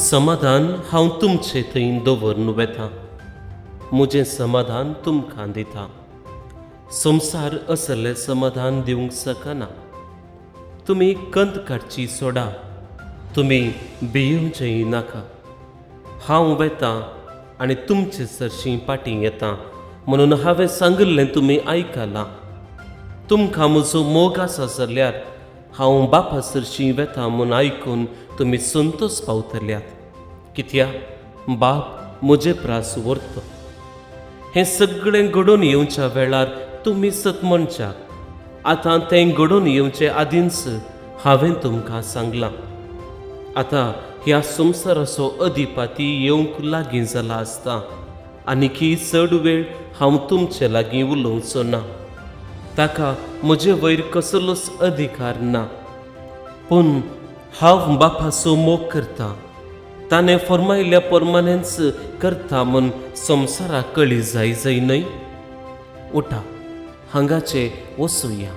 समाधान हांव तुमचे थंय दवरून वेता, म्हजें समाधान तुमकां दिता. संवसार असलें समाधान दिवंक शकना. तुमी कंत काडची सोडा, तुमी भियेवचेंय नाका. हांव वेता आनी तुमचे सरशीं पाटीं येता म्हणून हांवें सांगिल्लें तुमी आयकलां. तुमकां म्हजो मोग आसा जाल्यार हांव बापा सरशीं वेता म्हूण आयकून तुमी संतोश पावतल्यात, कित्याक बाप म्हजे प्रास व्हरतो. हें सगळें घडोवन येवच्या वेळार तुमी सत म्हणच्याक आतां तें घडोवन येवचे आदींच हांवें तुमकां सांगलां. आतां ह्या संवसाराचो अधिपाती येवंक लागीं जाला आसता, आनीकी चड वेळ हांव तुमचे लागीं उलोवचो ना. ताका म्हजे वयर कसलोच अधिकार ना, पूण हांव बापाचो मोग करता, ताणें फर्मायल्या प्रमाणेंच करता म्हूण संवसाराक कळी जाय जाय न्हय. उठा, हांगाचे वचुया.